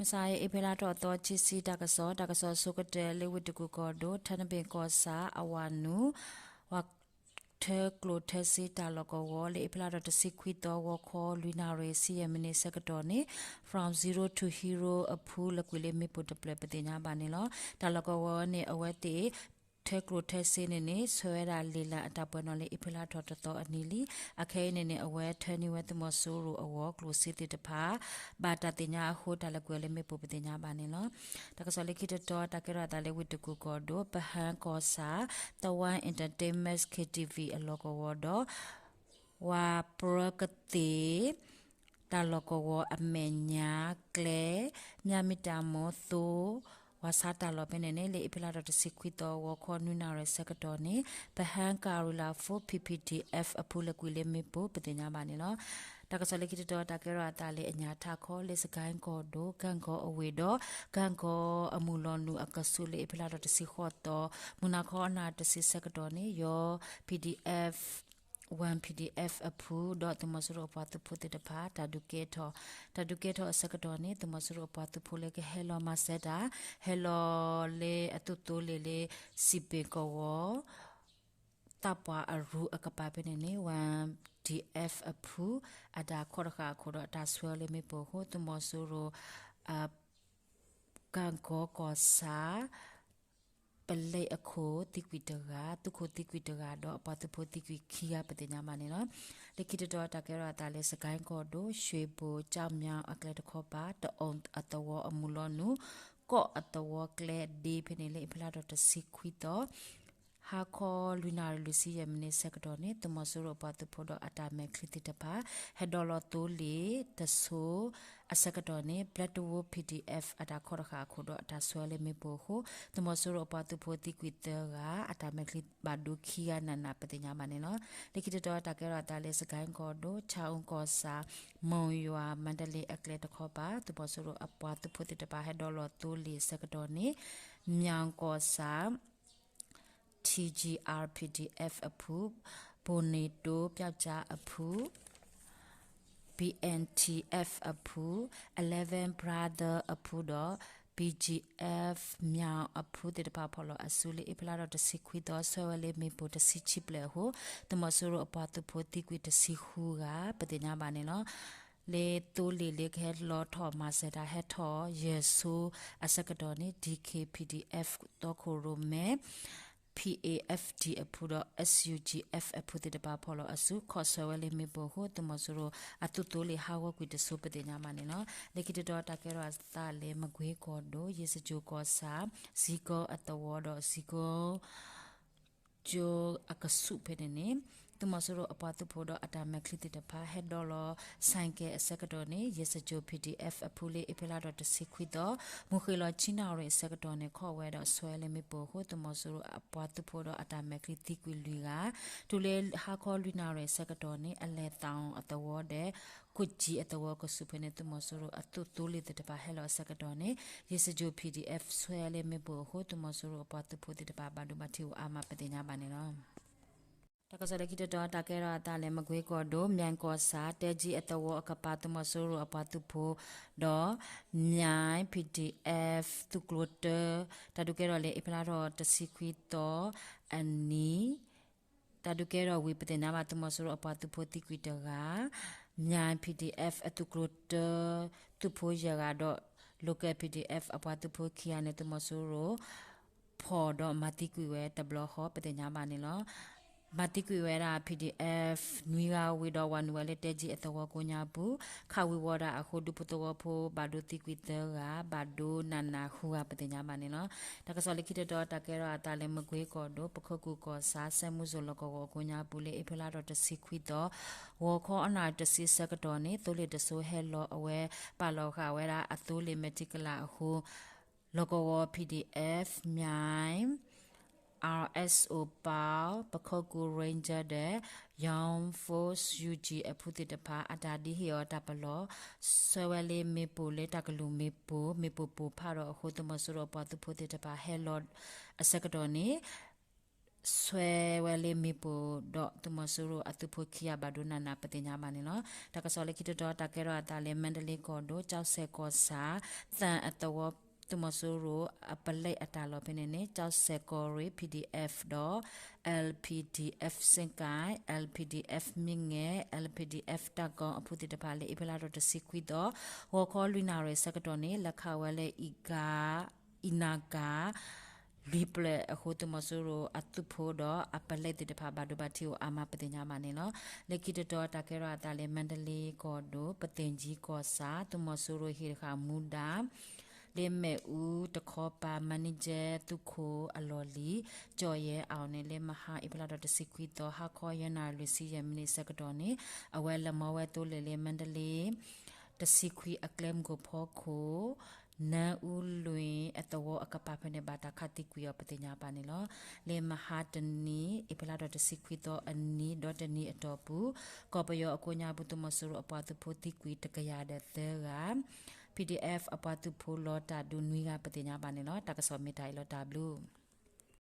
မုၢ်ဆါအံၤ အ့ဖြ့လါထီၣ်သီ ခံဆံ တၢ်ကစီၣ်, တၢ်ကစီၣ်အဆိကတၢၢ်လၢဝ့ၢ်တကူၣ်ကီၢ်ဒိၣ် ထၢနဘ့ၣ်ကီၢ်ဆၣ်အဝၤနုာ် ဝၤထၢကျိၣ်ထၢစ့တၢ်လီၢ်ကဝီၤလၢအ့ဖြ့လါထီၣ်တဆံခွံသီ ဂီၤခီလွံၢ်နၣ်ရံၣ် ဆံယဲၢ်မံးနံးဆၢကတီၢ်န့ၣ် From Zero to Hero အဖုလၢကွံာ်လၢမ့ၣ်ပိၢ်တဖျၢၣ်ပသ့ၣ်ညါဘၣ်န့ၣ်လီၤ. တၢ်လီၢ်ကဝီၤန့ၣ် အဝဲသ့ၣ် ထၢကျိၣ်ထၢစ့န့ၣ်န့ၣ် ဆှၢဝဲဒၣ်လ့ၣ်လၢအတၢ်ပှဲၤနီၣ်လၢအ့ဖြ့လါထီၣ်တသီအနံၤလံ. အခဲအံၤန့ၣ်န့ၣ် အဝဲထၢနုာ်ဝဲသုးမီၤစိရိၤအဂီၢ်ကျိၣ်စ့သ့ၣ်တဖၣ် ဘၣ်တၢ်သ့ၣ်ညါအဃိ တၢ်လၢကွံာ်အီၤလၢမ့ၣ်ပိၢ်ပသ့ၣ်ညါဘၣ်န့ၣ်လီၤ. တၢ်ကစီၣ်လၢခံတတီၤ တၢ်ကဲထီၣ်အသးလၢဝ့ၢ်တကူၣ်ကီၢ်ဒိၣ် ပဟၢကီၢ်ဆၣ် သဝၢ Entertainment K T V အလီၢ်ကဝီၤဒီး ဝၤပြၢကသ့ၣ် တၢ်လီၢ်ကဝီၤအမဲာ်ညါကျဲ မၠၣ်မံၣ်တၢ်မိၢ်သိ ဝၤဆါတၢ်လီၢ်ဖဲန့ၣ်န့ၣ် လၢအ့ဖြ့လါထီၣ်တဆံခွံသီ ဂီၤခီနွံနၣ်ရံၣ်ဆၢကတီၢ်န့ၣ် ပဟၢကၣ်ရံၣ်လၤဖိ P P D F အဖုလၢကွံာ်လၢမ့ၣ်ပိၢ်ပသ့ၣ်ညါဘၣ်န့ၣ်လီၤ. တၢ်ကစီၣ်လၢခံတတီၤ တၢ်ကဲထီၣ်အသးလၢအညၣ်ထးခီ လၢစကဲၣ်ကီၢ်ဒိၣ် ကၣ်ကီအဝ့ၢ်ဒီး ကၣ်ကီအမုၢ်လီၤနုာ်အကဆူး လၢအ့ဖြ့လါထီၣ်တဆံဃိးသီ မုၢ်နၤခီအနၣ်တဆံဆၢကတီၢ်န့ၣ် ယီၤ P D F One P D F အဖုဒီးသုးမီၤစိရိၤအပှၤသုးဖိသ့ၣ်တဖၣ် တၢ်ဒုးကဲထီၣ်, တၢ်ဒုးကဲထီၣ်အဆၢကတီၢ်န့ၣ် သုးမီၤစိရိၤအပှၤသုးဖိလၢကဟဲလီၤမၤစၢၤတၢ် ဟဲလီၤလၢအသုးသိလ့ၣ်လၢ စံးပ့ၣ်ကဝီၤ သးပှၢ်အရူအကပၤဖဲန့ၣ်န့ၣ် One P D F အဖု အတၢ်ခီၣ်တဃာ်အခိၣ်ဒီးအတၢ်ဆှၢလၢမ့ၣ်ပိၢ်အဃိ သုးမီၤစိရိၤ ကၣ်ကီကီၢ်ဆၣ် ပလဲအခိၣ်သံကွံာ်တဂၤ, သုးခိၣ်သံကွံာ်တဂၤဒီးအပှၤသုးဖိသံကွံာ်ခံဂၤပသ့ၣ်ညါဘၣ်န့ၣ်လီၤ. လၢခံတတီၤ တၢ်ကဲထီၣ်အသးလၢစကဲၣ်ကီၢ်ဒိၣ် ရွှေဘို ကၠီမၠီအကျဲတခီပၤ တအိၣ်အသဝီအမုၢ်လီၤနုာ် ကီၢ်အသဝီကျဲဒ့ဖဲန့ၣ် လၢအ့ဖြ့လါထီၣ်တဆံခွံသီ ဟါခီလွံၢ်နၣ်ရံၣ်လွံၢ်ဆံယဲၢ်မံးနံးဆၢကတီၢ်န့ၣ် သုးမီၤစိရိၤအပှၤသုးဖိဒီးအတၢ်မဲာ်ချံသ့ၣ်တဖၣ် ဟဲဒိးလီၤသိလ့ၣ်တစိၤအဆၢကတီၢ်န့ၣ် ဘျဲတဝိ P D F အတၢ်ခီၣ်တဃာ်အခိၣ်ဒီးအတၢ်ဆှၢလၢမ့ၣ်ပိၢ်အဃိ သုးမီၤစိရိၤအပှၤသုးဖိသံကွံာ်သၢဂၤ အတၢ်မဲာ်ချံဘၣ်ဒိခံဂၤနးနးပသ့ၣ်ညါဘၣ်န့ၣ်လီၤ. လၢခံတတီၤ တၢ်ကဲထီၣ်အသးလၢစကဲၣ်ကီၢ်ဒိၣ် ဆၣ်အူကီၢ်ဆၣ် မိၢ်ယွၤ မါဒလ့အကျဲတခီပၤ သုးမီၤစိရိၤအပှၤသုးဖိသ့ၣ်တဖၣ် ဟဲဒိးလီၤသိလ့ၣ်အဆၢကတီၢ်န့ၣ် မၠၣ်ကီၢ်ဆၣ် T G R P D F အဖု, ဘိၣ်န့ၣ်တိပျောက်ကျားအဖု, B N T F အဖု, Eleven Brother အဖုဒီး B G F မၠၣ်အဖုသ့ၣ်တဖၣ်ဖီၣ်လီၤအစုလၢအ့ဖြ့လါထီၣ်တဆံခွံသီ ဆှၢဝဲလၢမ့ၣ်ပိၢ်တဆံခံဖျၢၣ်အဃိ သုးမီၤစိရိၤအပှၤသုးဖိသံကွံာ်တဆံဃုဂၤပသ့ၣ်ညါဘၣ်န့ၣ်လီၤ. လၢသိလ့ၣ်လၢကဟဲလီၤထီၣ်မၤစၢၤတၢ်ဟဲထီၣ်ယဲၢ်စိၤအဆၢကတီၢ်န့ၣ် D K P D F သီခိၣ်ရိၣ်မဲ P A F D အဖုဒီး S U G F အဖုသ့ၣ်တဖၣ်ဖီၣ်လီၤအစု ခီၣ်ဆၢဝဲလၢမ့ၣ်ပိၢ်အဃိ သုးမီၤစိရိၤအသုးသိလ့ၣ်ဟးဂီၤကွံာ်တစိၤပသ့ၣ်ညါဘၣ်န့ၣ်လီၤ. လၢခံတတီၤ တၢ်ကဲထီၣ်အသးလၢမကွ့ကီၢ်ဒိၣ် ယ့ၣ်စကၠိၣ်ကီၢ်ဆၣ် စံကီအသဝီဒီးစံကီ ကၠိအကဆူးဖဲန့ၣ်န့ၣ် သုးမီၤစိရိၤအပှၤသုးဖိဒီးအတၢ်မဲာ်ချံသ့ၣ်တဖၣ် ဟဲဒိးလီၤ ဆိုင်ကယ် အဆၢကတီၢ်န့ၣ် ယ့ၣ်စကၠိၣ် P D F အဖုလၢအ့ဖြ့လါထီၣ်တဆံခွံသီ မုၢ်ဃ့ၢ်လီၤခံနၣ်ရံၣ်အဆၢကတီၢ်န့ၣ် ခီၣ်ဝဲဒီးဆှၢလၢမ့ၣ်ပိၢ်အဃိ သုးမီၤစိရိၤအပှၤသုးဖိဒီးအတၢ်မဲာ်ချံသံကွံာ်လွံၢ်ဂၤ တုၤလၢဟါခီလွံၢ်နၣ်ရံၣ်အဆၢကတီၢ်န့ၣ် အလဲၤသးအီၤအသဝီဒီး ကွၢ်ကၠံအသဝီကဆူးဖဲန့ၣ် သုးမီၤစိရိၤအသုးသိလ့ၣ်သ့ၣ်တဖၣ် ဟဲလီၤအဆၢကတီၢ်န့ၣ် ယ့ၣ်စကၠိၣ် P D F ဆှၢလၢမ့ၣ်ပိၢ်အဃိ သုးမီၤစိရိၤအပှၤသုးဖိသ့ၣ်တဖၣ် ဘၣ်ဒိဘၣ်ထံးအိၣ်အါမးပသ့ၣ်ညါဘၣ်န့ၣ်လီၤ. တၢ်ကစီၣ်လၢခံတတီၤ တၢ်ကဲထီၣ်အသးလၢ မကွ့ကီၢ်ဒိၣ် မၠၣ်ကီၢ်ဆၣ် တဲကၠံအသဝီအကပၤ သုးမီၤစိရိၤအပှၤသုးဖိဒီး မၠၣ် P D F သုးကျိၤတၢ တၢ်ဒုးကဲထီၣ်လၢအ့ဖြ့လါထီၣ်တဆံခွံသီအနံၤ တၢ်ဒုးကဲထီၣ်ဝံၤ ပသ့ၣ်ညါဘၣ် သုးမီၤစိရိၤအပှၤသုးဖိသံကွံာ်တဂၤ, မၠၣ် P D F အသုးကျိၤတၢ သုးဖိယဲၢ်ဂၤဒီး local P D F အပှၤသုးဖိခံဂၤန့ၣ် သုးမီၤစိရိၤ ဖီၣ်ဒီးမၤသံကွံာ်ဝဲတဘျီဃီ ပသ့ၣ်ညါဘၣ်န့ၣ်လီၤ. မၤသံကွံာ်ဝဲဒၣ် P D F နွံဂၤဝံၤဒီး ဝၤနုာ်ဝဲလၢတဲကၠံအသဝီကိးညါပူၤ ခးဝံၤဝီၤဒၣ်အဃိ ဒူဖိသဝီဖိ ဘၣ်ဒိသံကွံာ်သၢဂၤ ဘၣ်ဒိနးနးဃုဂၤ ပသ့ၣ်ညါဘၣ်န့ၣ်လီၤ. တၢ်ကစီၣ်လၢခံတတီၤ တၢ်ကဲထီၣ်အသးလၢ မကွ့ကီၢ်ဒိၣ် ပခိၣ်ကူၢ်ကီၢ်ဆၣ် စဲမူစိၣ်လီၢ်ကဝီၤကိးညါပူၤလၢ အ့ဖြ့လါထီၣ်တဆံခွံသီ ဂီၤခီအနၣ်တဆံဆၢကတီၢ်န့ၣ် သိလ့ၣ်တစိၤဟဲလီၤအဝဲ ပာ်လီၤဃာ်ဝဲဒၣ်အသိလ့ၣ်မဲာ်ထံကလၤအဃိ လီၢ်ကဝီၤ P D F မၠၣ် R S O ပၢ် ပခိၣ်ကူၢ် Ranger ဒီး Young Force U G အဖုသ့ၣ်တဖၣ် အတၢ်ဒုးဟ့ၣ်အီၤတၢ်ပလီၢ် ဆှၢဝဲလၢမ့ၣ်ပိၢ်လၢတၢ်ကလုၢ်မ့ၣ်ပိၢ် မ့ၣ်ပိၢ်ပိၢ်ဖးထီၣ်အဃိ သုးမီၤစိရိၤအပှၤသုးဖိသ့ၣ်တဖၣ်ဟဲလီၤအဆၢကတီၢ်န့ၣ် R S O ဆွဲဝဲလၢမ့ၣ်ပိၢ်ဒီးသုးမီၤစိရိၤအသုးဖိခံဂၤဘၣ်ဒိနးနး ပသ့ၣ်ညါဘၣ်န့ၣ်လီၤ. တၢ်ကစီၣ်လၢခံတတီၤ တၢ်ကဲထီၣ်အသးလၢ မါတလ့ကီၢ်ဒိၣ် ကၠီစဲၣ်ကီၢ်ဆၣ် သၣ်အသဝီ သုးမီၤစိရိၤအပလဲအတၢ်လီၢ်ဖဲန့ၣ်န့ၣ် ကၠီစဲၣ်ကီၢ်ရ့ၣ် P D F ဒီး L P D F စ့ၣ်ကၣ် L P D F မ့ၢ်ငဲၣ် L P D F တၢ်ကီအဖုသ့ၣ်တဖၣ်လၢ အ့ဖြ့လါထီၣ်တဆံခွံသီ ဂီၤခီလွံၢ်နၣ်ရံၣ်ဆၢကတီၢ်န့ၣ် လဲၤခးဝဲလၢအံကါ အံနါကၤ လွံၢ်ဖျၢၣ်အဃိ သုးမီၤစိရိၤအသုးဖိဒီးအပလဲသ့ၣ်တဖၣ် ဘၣ်ဒိဘၣ်ထံးအိၣ်အါမး ပသ့ၣ်ညါဘၣ်န့ၣ်လီၤ. လၢခံတတီၤ တၢ်ကဲထီၣ်အသးလၢ မါတလ့ကီၢ်ဒိၣ် ပသ့ၣ်ကၠံကီၢ်ဆၣ် သုးမီၤစိရိၤဟ့ၣ်တဃာ်မူဒါ လၢမ့ၣ်အူတခီပၤ manager သုးခိၣ်အလီၢ်လံၤ ကၠီၣ်ယဲၢ်အၣ်န့ၣ် လၢမဟါအ့ဖြ့လါထီၣ်တဆံခွံသီ ဟါခီယဲၢ်နၣ်ရံၣ်လွံၢ်ဆံယဲၢ်မံးနံးဆၢကတီၢ်န့ၣ် အဝဲလဲၤမီဝဲသိလ့ၣ်လၢ မါတလ့ တဆံခွံအကျဲမုၢ်ခိၣ်ဖီခိၣ် နၢအူလွံၢ်အသဝီအကပၤဖဲန့ၣ် ဘၣ်တၢ်ခးသံကွံာ်အီၤ ပသ့ၣ်ညါဘၣ်န့ၣ်လီၤ. လၢမဟါတနံၤ အ့ဖြ့လါထီၣ်တဆံခွံသီအနံၤ ဒီးတနံၤအတီၢ်ပူၤ ကီၢ်ပယီၤအကိးညါပူၤ သုးမီၤစိရိၤအပှၤသုးဖိသံကွံာ်တကယၤဒီးသၢဂၤ P D F အပှၤသုးဖိလီၤတၢ်ဒုးနွံဂၤ ပသ့ၣ်ညါဘၣ်န့ၣ်လီၤ. တၢ်ကစီၣ်မ့ၢ်တၢ်အံၤလီၤ တၢ်ဘျုး